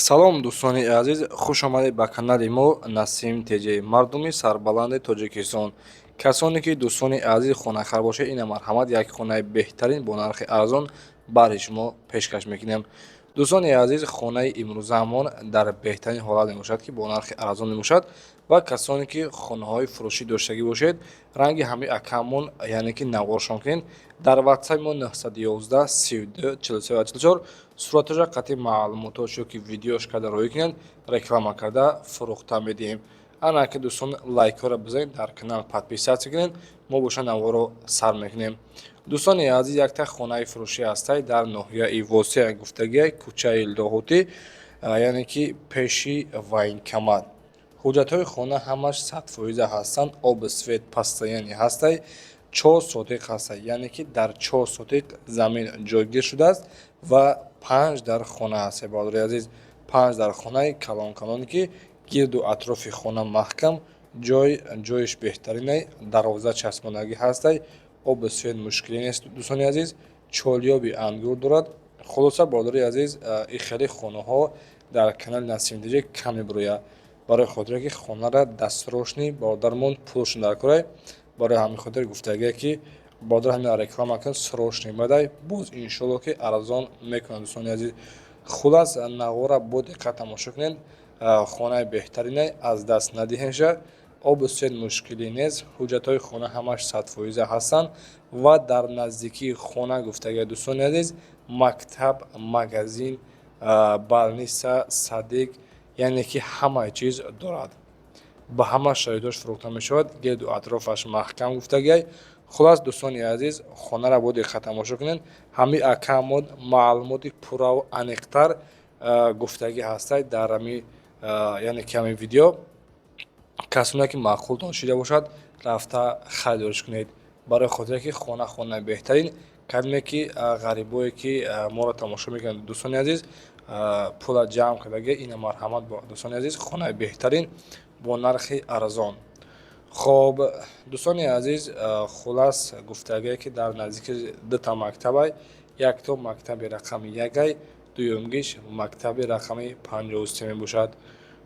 Салом, дӯстони азиз, хуш омадед ба канали мо Насим ТЖ. Мардуми сарбаланди Тоҷикистон, касоне ки, дӯстони азиз, хонахар бошед, ина марҳамат, як хонаи беҳтарин бо нархи арзон барои шумо пешкаш мекунем. Дӯстони азиз, хонаи имрӯзаамон дар беҳтарин ҳолат мебошад, ки бо нархи арзон мебошад. Ва касоне ки хонаҳои фурӯшӣ доштагӣ бошед, ранги ҳамаи акамон, яъне ки наворшон кунед, дар ватсапи мо 911 32 43 44 сураташа қатъи маълумотош ё ки видеош карда роҳӣ кунед, реклама карда фурӯхта медиҳем. Ана ки, дӯстон, лайкҳоро бизанед, дар канал подписаться кунед. Мо боша наворо сар мекунем. Дӯстони азиз, якта хонаи фурӯшӣ ҳастай дар ноҳияи Восеа, гуфтагиай, кӯчаи Лоҳутӣ, яъне ки пеши военкомат. Ҳуҷҷатҳои хона ҳамаш 100% ҳастанд, об, свет постоянный ҳастай, 4 сотих ҳастай, яъне ки дар 4 сотих замин ҷойгир шудааст ва панҷ дар хона ҳастай. Бародари азиз, панҷ дар хонаи калон калоне, ки гирду атрофи хона маҳкам, ҷой ҷоиш беҳтаринай, дарвоза часпондагӣ ҳастай, об, свет мушкилӣ нест. Дӯстони азиз, чолёби ангур дорад. Хулоса, бародари азиз, и хеле хонаҳо дар канали Насим ТЖ кам мебирояд, барои хотире ки хонара дастрочный бародармон пулшон дар корай. Барои ҳамин хотир гуфтагие, ки бародар, ҳамин реклама кун, срочный бадай, боз иншолло ки арзон мекунад. Дӯстони азиз, хулас, навора бо диққат тамошо кунед. Хонаи беҳтаринай, аз даст надиҳенша. Обу свет мушкилӣ нест, ҳуҷҷатҳои хона ҳамаш 100% ҳастанд ва дар наздикии хона, гуфтагия, дӯстони азиз, мактаб, магазин, больница, садик, яъне ки ҳамаи чиз дорад, ба ҳама шароитош фурӯхта мешавад, гирду атрофаш маҳкам, гуфтагиай. Хулас, дӯстони азиз, хонара бо диққат тамошо кунед. Ҳамин акаамон маълумоти пурраву аниқтар гуфтагӣ ҳастай дар ҳами, яъне ки ҳамин видео. Касоне ки маъқултон шида бошад, рафта харидориш кунед, барои хотире ки хона хонаи беҳтарин. Кадме ки ғарибое ки моро тамошо мекунанд, дӯстони азиз, пула ҷамъ кардагӣ, ина марҳамат, дӯстони азиз, хонаи беҳтарин бо нархи арзон. Хоб, дӯстони азиз, хулас, гуфтагие, ки дар наздики дута мактабай: якто мактаби рақами якай, дуюмгиш мактаби рақами 53 мебошад.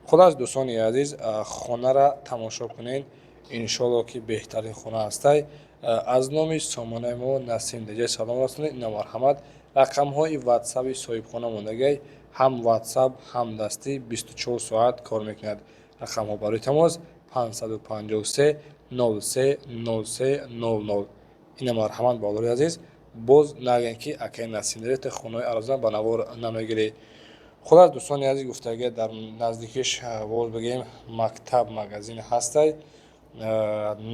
Хулас, дӯстони азиз, хонара тамошо кунед, иншолло ки беҳтарин хона ҳастай. Аз номи сомонаи мо Насим ТЖ салом расонед. Ина марҳамат, рақамҳои ватсаби соҳибхона мондагиай, ҳам ватсап, ҳам дастӣ, 24 соат кор мекунад. Рақамҳо барои тамос 553 03 03 00. Ина марҳамат, бародари азиз, боз нагӯем, ки акаи Насим ТЖ хонаҳои арзон ба навор намегирӣ. Хулас, дӯстони азиз, гуфтагия, дар наздикиш, боз бигӯем, мактаб, магазин ҳастай.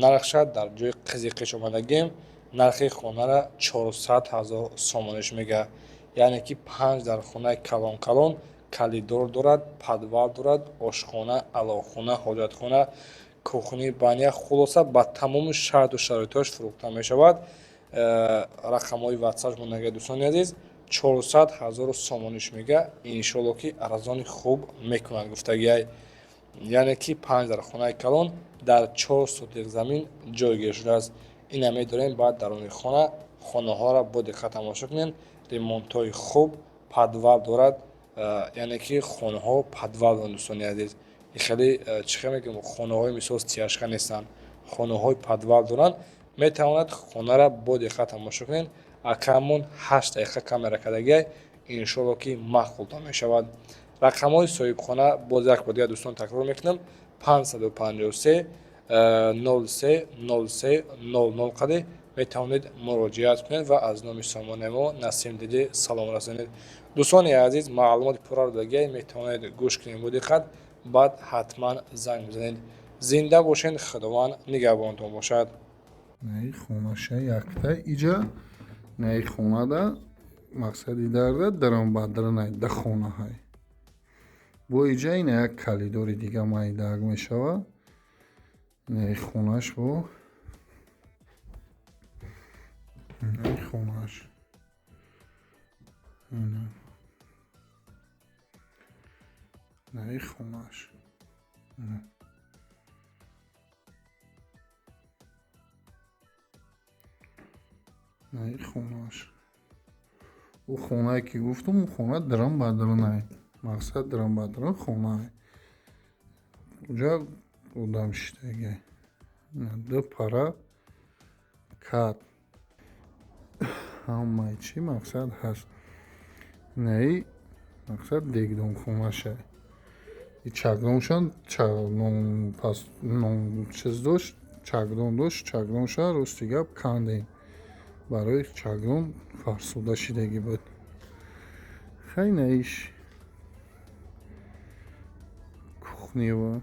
Нархша дар ҷои қизиқиш омадагием, нархи хонара 400 000 сомониш мега, яъне ки панҷ дар хонаи калон калон, коридор дорад, подвал дорад, ошхона, алоқхона, ҳоҷатхона, кухни, баня, хулоса, ба тамоми шарту шароитҳош фурӯхта мешавад. Рақамҳои ватсап мондагия, дӯстони азиз, 400 000 сомониш мега, иншолло ки арзони хуб мекунад, гуфтагиай. Яъне ки панҷ дар хонаи калон дар 4 сотих замин ҷойгир шудааст. Ина медорем баъд даруни хона. Хонаҳоро бо диққат тамошо кунед, ремонтҳои хуб, подвал дорад, яъне ки хонаҳо подвал доранд. Дӯстони азиз, хеле чӣ хел мегӯем, хонаҳои мисол стяжка нестанд, хонаҳои подвал доранд. Метавонад хонара бо диққат тамошо кунед. Акамон 8 дақиқа камера кардагиай, иншолло ки маъқултон мешавад. Рақамҳои соҳибхона боз як бор дигар, дӯстон, такрор мекунам: 553 03 03 00 қаде метавонед муроҷиат кунед ва аз номи сомонаи мо Насим ТЖ салом расонед. Дӯстони азиз, маълумоти пурраро дагиай, метавонед гӯш кунед бо диққат, баъд ҳатман занг бизанед. Зинда бошед, Худованд нигаҳбонтон бошад. Наи хонаша якта иҷа, наи хонада мақсади дарда дарам бадрана да хонаҳай. Бо иҷа ина як коридори дига майдаак мешавад. Наи хонаш, бо наи хонаш, ина наи хонаш, наи хонаш. Ӯ хонае ки гуфтум, ӯ хона дарам бадрунай. Мақсад дарун ба дарун хонае. Уҷа одам шиштагиай. Ду пара кат. Ҳамаи чӣ мақсад ҳаст. Инаи мақсад дегдонхонашай. И чакдоншон чиз дошт, чакдон дошт, чакдонша, рости гап, кандем. Барои чакдон фарсуда шидагӣ буд. Хай, инаиш кухнева,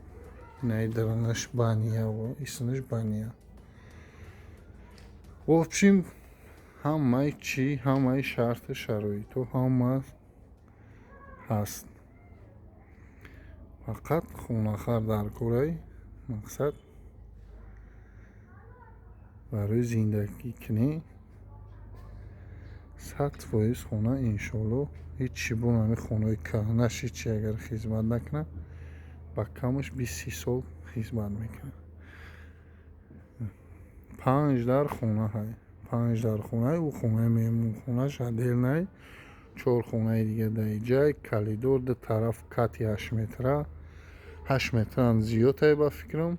инаи дарунаш банява, исмаш баня. В общем, ҳамаи чӣ, ҳамаи шарту шароитҳо ҳама ҳаст. Фақат хонахар дар корай, мақсад барои зиндагӣ кунӣ 100% хона, иншоалло, ҳеҷ чӣ бо ҳамин хонаҳои кӯҳнаш ҳеҷ чи агар хизмат накунад, ба камаш 20-30 сол хизмат мекунад. Панҷ дар хона ҳай, панҷ дар хонаи ӯ, хонаи меҳмонхонаш отдельный, чор хонаи дига дар иҷай, коридор ду тараф, кати 8 метра, 8 метрам зиёдае ба фикрам.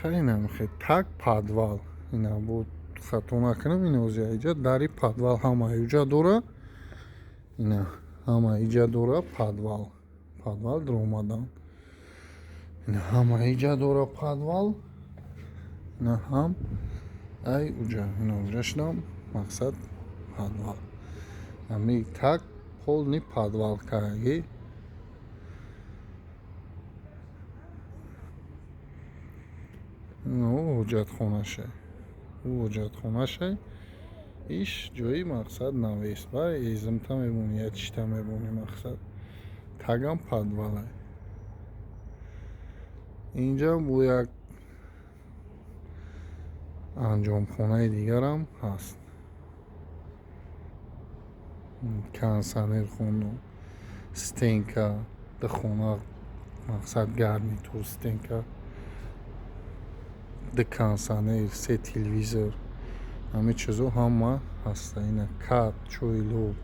Хеле намехе так подвал ина буд, хато накунам, ин озия иҷа дари подвал ҳама иҷа дора, ина ҳама иҷа дора подвал, подвал даромадан, ина ҳама иҷа дора подвал, ина ҳам ай уҷа, ина уҷа шудам, мақсад подвал. Ами так полный подвал кардагӣ. Ҳоҷатхонашай, ӯ ҳоҷатхонашай, иш ҷои мақсад навес ба эзимта мемонӣ, я чита мемонӣ, мақсад тагам подвалай. Инҷа бо як анҷомхонаи дигарам ҳаст, кондитсионер хонум, стенка ду хона, мақсад гарнитур, стенка, ду кондитсионер, се телевизор, ҳамин чизо ҳама ҳаста. Ина кат, чойлоб.